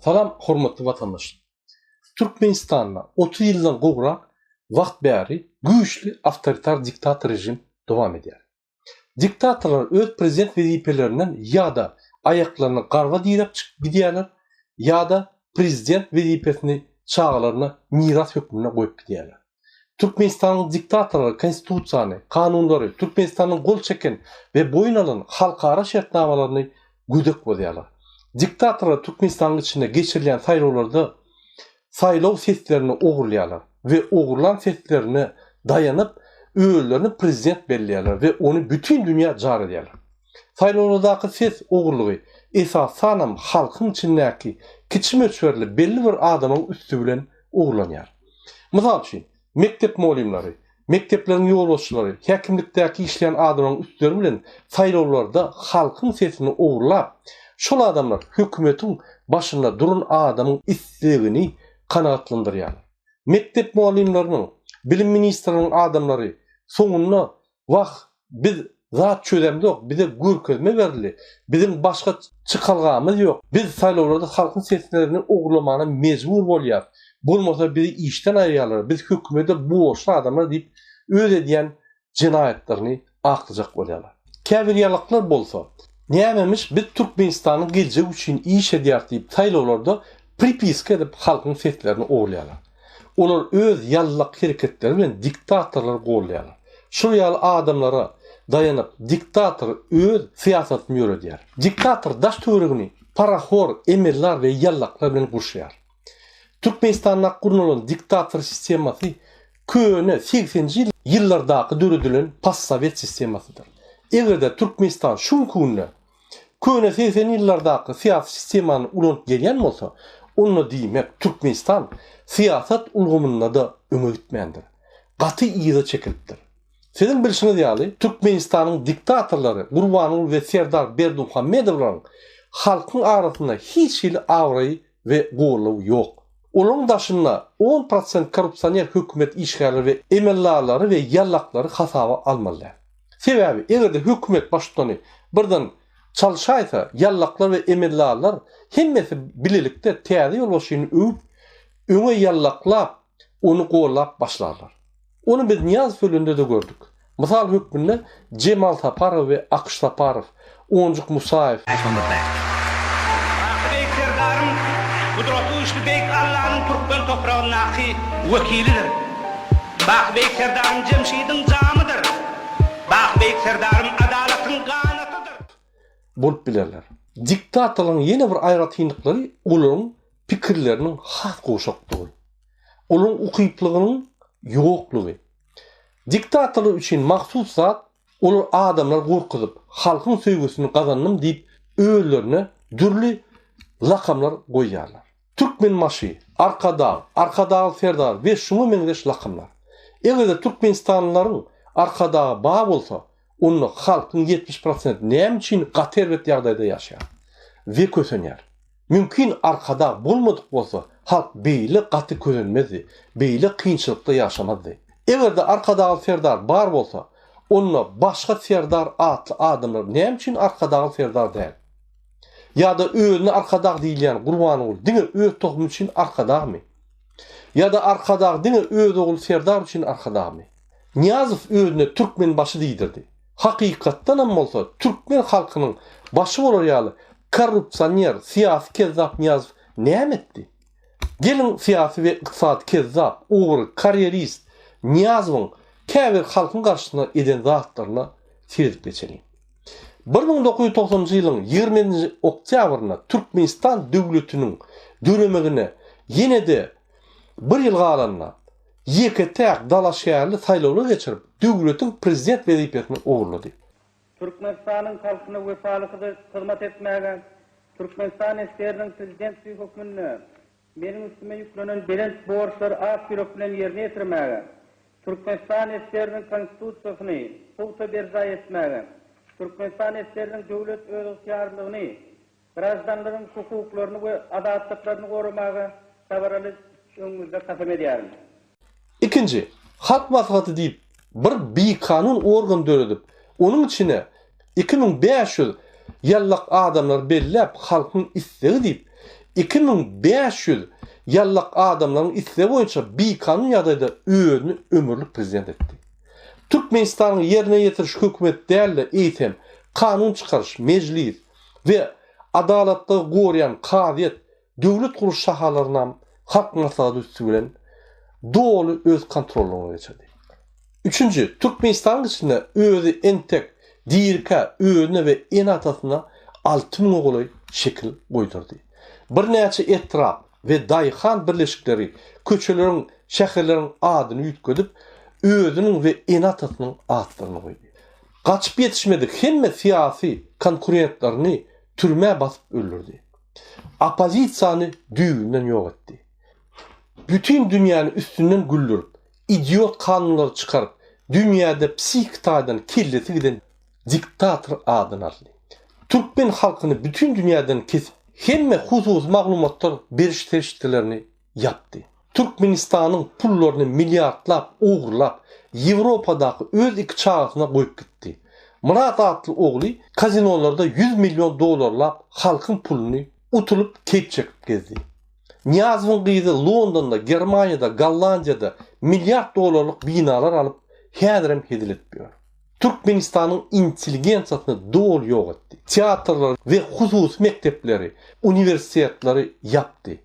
Salam hormatly watandaşlar. Türkmenistanda 30 ýyldan gowrak wagt bäri güýçli awtoritar diktator režim dowam edýär. Diktatorlar öz prezident wezipelerinden ýa-da aýaklaryny garba diräp çykyp gidýärler, ýa-da prezident wezipesini çagalaryna miras hökmünde goýup gidýärler. Türkmenistanyň diktatorlary Konstitusiýany, kanunlary, Türkmenistanyň gol çeken we boýun alan halkara şertnamalaryny gödek bozýarlar. Diktatorlar Türkmenistanyň içinde geçirilýän saýlawlarda saýlaw seslerini ogurlaýarlar we ogurlan seslerine daýanyp özlerini prezident belleýärler we ony bütin dünýä jar edýärler. Saýlawlardaky ses ogurlygy esasanam halkyň içindäki kiçi möçberli belli bir adamyň üsti bilen ogurlanýar. Mysal üçin, mekdep mugallymlary, mekdepleriň ýolbaşçylary, häkimlikdäki işleýän adamlaryň üstleri bilen saýlawlarda halkyň sesini ogurlap, şol adamlar hökümetiň başynda duran adamyň islegini kanagatlandyrýarlar. Mekdep mugallymlarynyň, bilim ministriniň adamlary soňunda Wah, biz zat çözemzok, bize görkezme berildi. Biziň başga çykalgamyz ýok. Biz saýlawlarda halkyň seslerini ogurlamana mejbur bolýas. Bolmasa bizi işden aýyrýarlar. Biz hökümete borçly adamlar diýip, öz edýän jenaýatlaryny aklajak bolýarlar. Käbir ýalaklar bolsa, Nämemiş, biz Türkmenistanyň geljegi üçin iş edýäris diýip saýlawlarda pripiska edip halkyň seslerini ogurlaýarlar. Olar öz ýallak hereketleri bilen diktatorlary goldaýarlar. Şul ýaly adamlara daýanyp diktator öz syýasatyny ýöredýär. Diktator daş-töweregini parahor, emeldar we ýallaklar bilen gurşaýar. Türkmenistandaky gurnalan diktator sistemasy köne segsenji ýyllardaky döredilen postsowet sistemasydyr. Eger-de Türkmenistan şu günki günde köne 80 ýyllardaky syýasy sistemany ulanyp gelýän bolsa, onda diýmek Türkmenistan syýasat ulgamynda-da öňe gitmändir. Gaty yza çekilipdir. Siziň bilşiňiz ýaly, Türkmenistanyň diktatorlary Gurbanguly we Serdar Berdimuhamedowlaryň halkyň arasynda hiç hili abraýy we goldawy ýok. Olaryň daşynda on prosent korrupsioner hökümet işgärleri we emeldarlary we ýallaklary hasaba almaly däl. Sebäbi eger-de hökümet baştutany birden çalşaýsa, ýallaklar we emeldarlar hemmesi bilelikde täze ýolbaşçyny öwüp, öňe ýallaklap, ony gollap başlarlar. Ony biz Nyýazow ölende-de gördük. Mysal hökmünde Jemal Saparow we Akyş Saparow, Onjuk Musaýew, Baky Beýik Serdaryň gudraty güýçli Beýik Allanyň türkmen topragyndaky wekilidir. Baky Beýik Serdarym Jemşidiň jamydyr. Baky Beýik Serdarym adalatyň ganatydyr. Bolup bilerler. Diktatorlaryň ýene bir aýratynlyklary olaryň pikirleriniň has gowşakdygy. Olaryň ukyplygynyň ýoklugy. Diktatorlar üçin mahsus zat olar adamlary gorkuzyp, halkyň söýgüsini gazandym diýip özlerine dürli lakamlar goýýarlar. Türkmenbaşy, Arkadag, Arkadagly Serdar we şuňa meňzeş lakamlar. Eger-de türkmenistanlylaryň Arkadagy bar bolsa, onda halkyň 70 prosenti näme üçin gaty erbet ýagdaýda ýaşaýar we kösenýär? Mümkin Arkadag bolmadyk bolsa, halk beýle gaty kösenmezdi, beýle kynçylykda ýaşamazdy. Eger-de Arkadagly Serdar bar bolsa, onda başga Serdar atly adamlar näme üçin Arkadagly Serdar däl? Ýa-da özüne Arkadag diýilýän Gurbanguly diňe öz tohumy üçin Arkadagmy? Ýa-da Arkadag diňe öz ogly Serdar üçin Arkadagmy? Nyýazow özüne Türkmenbaşy diýdirdi. Hakykatdanam bolsa türkmen halkynyň başy bolar ýaly korrupsioner, syýasy kezzap Nyýazow näme etdi? Geliň syýasy we ykdysady kezzap, ogry, karýerist Nyýazowyň käbir halkyň garşysyna eden zatlaryna seredip geçeliň. 1990-njy ýylyň 20-nji oktýabrynda Türkmenistan döwletiniň döremegine ýene-de bir ýyl galanda ýeke-täk dalaşgärli saýlawlar geçirip, döwletiň prezident wezipesini ogurlady. Türkmenistanyň halkyna wepaly hyzmat etmäge, Türkmenistan SSR-niň Prezidenti hökmünde meniň üstüme ýüklenen belent borçlary ak ýürek bilen ýerine ýetirmäge, Türkmenistan SSR-niň Konstitusiýasyny pugta berjaý etmäge, Türkmenistan SSR-niň döwlet özygtyýarlylygyny, graždanlaryň hukuklaryny we azatlyklaryny goramaga dabaraly öňüňizde kasam edýärin. Ikinji, Halk Maslahaty diýip bir bikanun organ döredip, onuň içine 2500 ýallak adamlary belläp halkyň islegi diýip, 2500 ýallak adamlaryň islegi boýunça bikanun ýagdaýda özüni ömürlik prezident etdi. Türkmenistanyň ýerine ýetiriş hökümet däl-de, eýsem, kanun çykaryş, mejlis, we adalatlygy goraýan kazyýet, döwlet gurluş şahalarynam Halk Maslahaty üsti bilen doly öz kontrollygyna geçirdi. Üçünji, Türkmenistanyň içinde özi entek dirikä özüne we ene-atasyna alty müňe golaý şekil goýdurdy. Birnäçe etrap we daýhan birleşikleri köçeleriň, şäherleriň adyny üýtgedip, özüniň we ene-atasynyň atlaryny goýdy. Gaçyp ýetişmedik hemme syýasy konkurentlerini türmä basyp öldürdi. Oppozisiýany düýbünden ýok etdi. Bütin dünýäni üstünden güldürip, idiot kanunlary çykaryp, dünýäde psihiki taýdan kellesi giden diktator adyny aldy. Türkmen halkyny bütin dünýäden kesip, hemme hususy maglumatlar beriş serişdelerini ýapdy. Türkmenistanyň pullaryny milliardlap ogurlap, Ýewropadaky öz iki çagasyna goýup gitdi. Myrat atly ogly kazinolarda 100 million dollarlap halkyň puluny utulyp keýp çekip gezdi. Nyýazowyň gyzy Londonda, Germaniýada, Gollandiýada milliard dollarlyk binalar alyp, häzirem hezil edip ýör. Türkmenistanyň intelligensiýasyny doly ýok etdi. Teatrlary we hususy mekdepleri, uniwersitetleri ýapdy.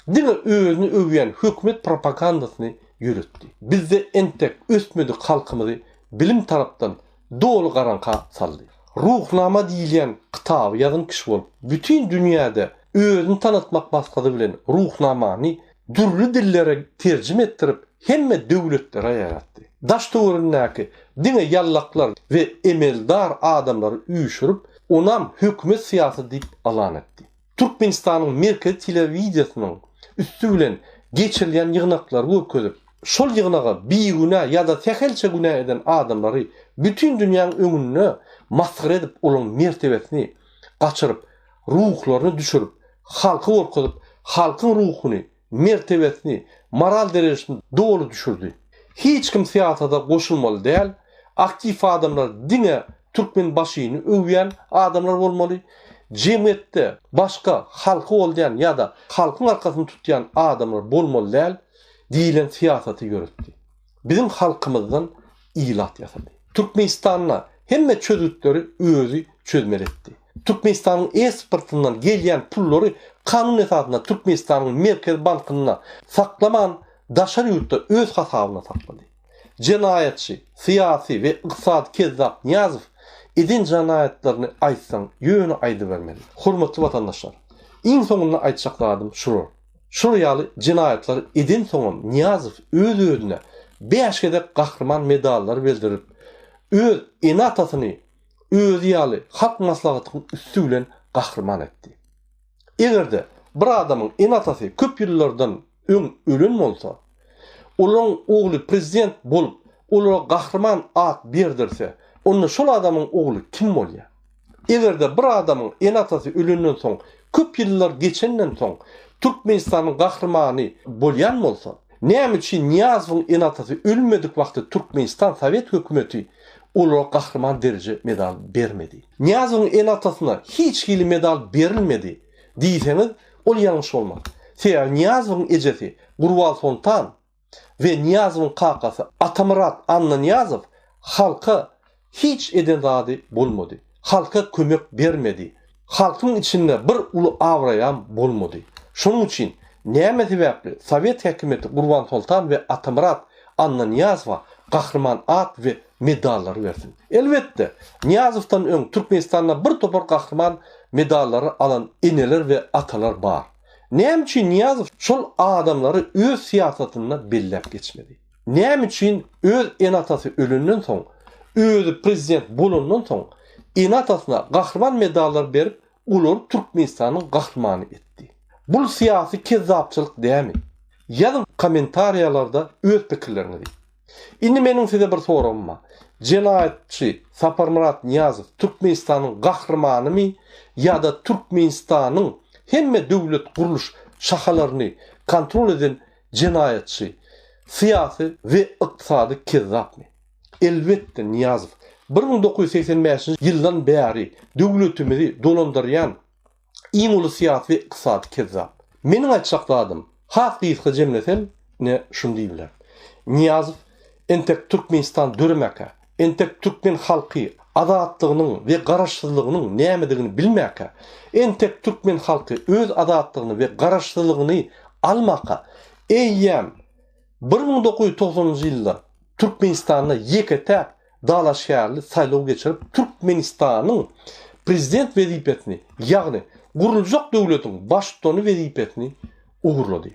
Diňe özüni öwýän hökümet propagandasyny ýöretdi. Bizde entek ösmedik halkymyzy bilim tarapdan doly garaňka saldy. Ruhnama diýilýän kitaby ýazan kişi bolup, bütin dünýäde özüni tanatmak maksady bilen Ruhnamany dürli dillere terjime etdirip, hemme döwletlere ýaýratdy. Daş-töweregindäki diňe ýallaklar we emeldar adamlary üýşürip, onam hökümet syýasy diýip yglan etdi. Türkmenistanyň merkezi telewidiýasynyň üsti bilen geçirilýän ýygnaklary görkezip, şol ýygnaga bigünä ýa-da sähelçe günä eden adamlary bütin dünýäň öňünde masgara edip olaň mertebesini gaçyryp, ruhlaryny düşürip, halka gorkuzyp, halkyň ruhuny, mertebesini, moral derejesini doly düşürdi. Hiç kim syýasata goşulmaly däl, aktiw adamlar diňe Türkmenbaşyny öwýän adamlar bolmaly, jemgyýetde başga halky goldaýan ýa-da halkyň arkasyny tutýan adamlar bolmaly däl diýlen syýasaty ýöretdi. Biziň halkymyzdan ilat ýasady. Türkmenistanda hemme çözgütleri özi çözmeli etdi. Türkmenistanyň eksportyndan gelýän pullary kanun esasynda Türkmenistanyň Merkezi bankynda saklaman daşary ýurtda öz hasabyna saklady. Jenaýatçy, syýasy we ykdysady kezzap Nyýazow eden janaýatlaryny aýtsaň ýöne aýdybermeli. Hormatly watandaşlar! Iň soňunda aýtjak zadym şular. Şular ýaly jenaýatlary edensoňam Nyýazow öz-özüne bäş gezek Gahryman medallary berdirip, öz ene-atasyny özi ýaly Halk Maslahatynyň üsti bilen gahryman etdi. Eger-de bir adamyň ene-atasy köp ýyllardan öň ölen bolsa, olaryň ogly prezident bolup, olara gahryman at berdirse, onda şol adamyň ogly kim bolýar? Eger-de bir adamyň ene-atasy ölenden soň köp ýyllar geçenden soň Türkmenistanyň gahrymany bolýan bolsa, näme üçin Nyýazowyň ene-atasy ölmedik wagty Türkmenistan sowet hökümeti olara gahryman dereje medal bermedi? Nyýazowyň ene-atasyna hiç hili medal berilmedi diýseňiz, ol ýalňyş bolmaz. Sebäbi Nyýazowyň ejesi Gurbansoltan we Nyýazowyň kakasy Atamyrat Annanyýazow halka hiç eden zady bolmady. Halka kömek bermedi. Halkyň içinde bir uly abraýam bolmady. Şonuň üçin näme sebäpli sowet häkimiýeti Gurbansoltan we Atamyrat Annanyýazowa gahryman at we medallary bersin? Elbetde, Nyýazowdan öň Türkmenistanda bir topar gahryman medallary alan eneler we atalar bar. Näme üçin Nyýazow şol adamlary öz syýasatynda belläp geçmedi? Näme üçin öz ene-atasy ölenden soň, özi prezident bolandan soň ene-atasyna gahryman medallar berip, olary Türkmenistanyň gahrymany etdi? Bul syýasy kezzapçylyk dämi? Ýazyň kommentariýalarda öz pikirleriňizi. Indi meniň size bir soragym bar. Jenaýatçy Saparmyrat Nyýazow Türkmenistanyň gahrymanymy ýa-da Türkmenistanyň hemme döwlet gurluş şahalaryny kontrol eden jenaýatçy, syýasy we ykdysady kezzapmy? Elbetde Nyýazow 1985-nji ýyldan bäri döwletimizi dolandyrýan iň uly syýasy we ykdysady kezzap. Meniň aýtjak zadym, has gysga jemlesem, ine şuny diýip bilerin. Nyýazow entek Türkmenistan döremäkä, entek türkmen halky azatlygynyň we garaşsyzlygynyň nämedigini bilmäkä, entek türkmen halky öz azatlygyny we garaşsyzlygyny almaka, eýýäm 1990-njy ýylda Türkmenistanda ýeke-täk dalaşgärli saýlaw geçirip, Türkmenistanyň Prezident wezipesini, ýagny guruljak döwletiň Baştutany wezipesini ogurlady.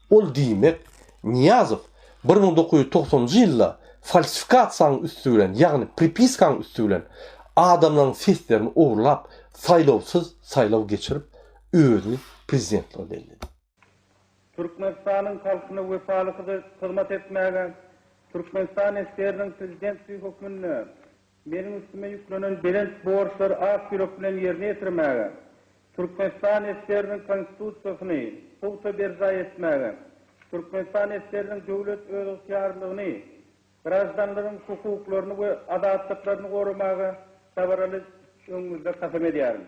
Ol diýmek, Nyýazow 1990-njy ýylda falsifikasiýanyň üsti bilen, ýagny pripiskanyň üsti bilen adamlaryň seslerini ogurlap, saýlawsyz saýlaw geçirip, özüni prezidentlige belledi. Türkmenistanyň halkyna wepaly hyzmat etmäge, Türkmenistan esgeriniň Prezidenti hökmünde meniň üstüme ýüklenen belent borçlary ak ýürek bilen ýerine ýetirmäge, Türkmenistan esgeriniň Konstitusiýasyny pugta berjaý etmäge, Türkmenistan esgeriniň döwlet özygtyýarlylygyny, graždanlaryň hukuklaryny we azatlyklaryny goramaga dabaraly öňüňizde kasam edýärin.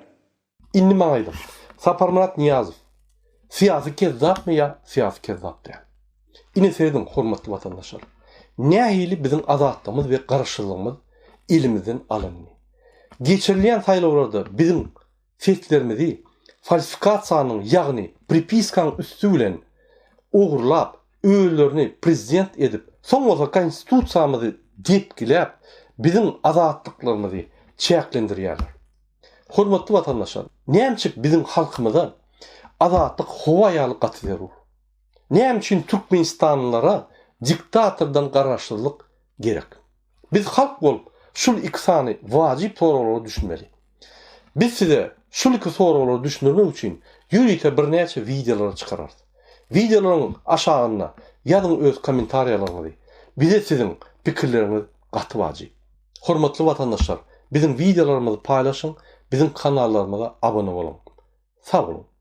Indi maňa aýdyň, Saparmyrat Nyýazow syýasy kezzapmy ýa syýasy kezzap däl? Ine serediň, hormatly watandaşlar, nähili biziň azatlygymyz we garaşsyzlygymyz elimizden alyndy. Geçirilýän saýlawlarda biziň seslerimizi falsifikasiýanyň ýagny pripiskanyň üsti bilen ogurlap, özlerini prezident edip, soň bolsa konstitusiýamyzy depgiläp, biziň azatlyklarymyzy çäklendirýärler. Hormatly watandaşlar, nämçik biziň halkymyza azatlyk howa ýaly gaty zerur? Näme üçin türkmenistanlylara diktatordan garaşsyzlyk gerek? Biz halk bolup şul iki sany wajyp soraglara düşünmeli. Biz size şul iki soraglary düşündirmek üçin ýörite birnäçe wideolary çykararys. Wideolaryň aşagynda ýazyň öz kommentariýalaryňyzy. Bize siziň pikirleriňiz gaty wajyp. Hormatly watandaşlar biziň wideolarymyzy paýlaşyň biziň kanallarymyza abone boluň. Sag boluň.